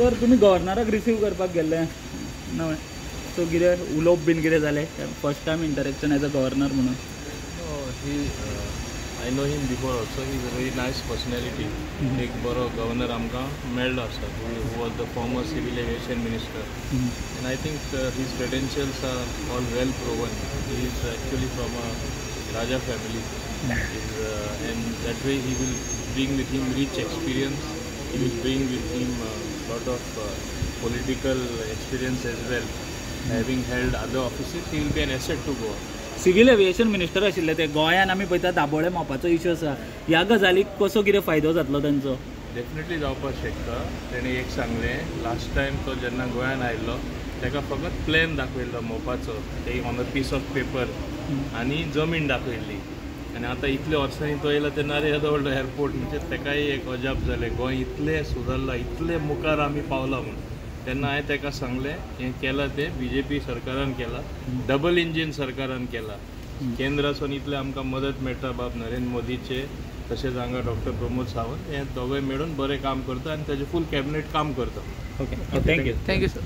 तर तुमी गव्हर्नराक रिसीव करपाक गेल्ले नवें, सो कितें उलोवप बीन कितें जालें first time interaction as a governor म्हणून? He I know him before also. He is a very nice personality. एक बरो गव्हर्नर आमकां मेळ्ळो आसा, who was the former civil aviation minister, and I think his credentials are all well proven. He is actually from a Raja family, and that way he will bring with him rich experience. He will bring with him lot of political experience as well. Having held other offices, he will be an asset to Goa. Civil aviation minister आशिल्ले ते. गोंयान आमी पळयता Dabolim मोपाचो issue आसा, ह्या गजालीक कसो कितें फायदो जातलो तांचो? डेफिनेटली जावपाक शकता. तेणें एक सांगलें, लास्ट टायम तो जेन्ना गोंयान आयिल्लो ताका फकत प्लॅन दाखयल्लो मोपाचो, ते on a piece of paper, आनी जमीन दाखयल्ली. आनी आतां इतल्या वर्सांनी तो येयला तेन्ना आरे येदो व्हडलो एअरपोर्ट, म्हणजे ताकाय एक अजाप जालें, गोंय इतलें सुदारलां, इतलें मुखार आमी पावला म्हूण. तेन्ना हांवें ताका सांगलें, हें केलां तें बीजेपी सरकारान केलां, डबल इंजीन सरकारान केलां. केंद्रासून इतलें आमकां मदत मेळटा बाब नरेंद्र मोदीचे, तशेंच हांगा डॉक्टर प्रमोद सावंत, हे दोगूय मेळून बरें काम करता आनी ताजें फूल कॅबिनेट काम करता. Okay, thank you. Thank you sir.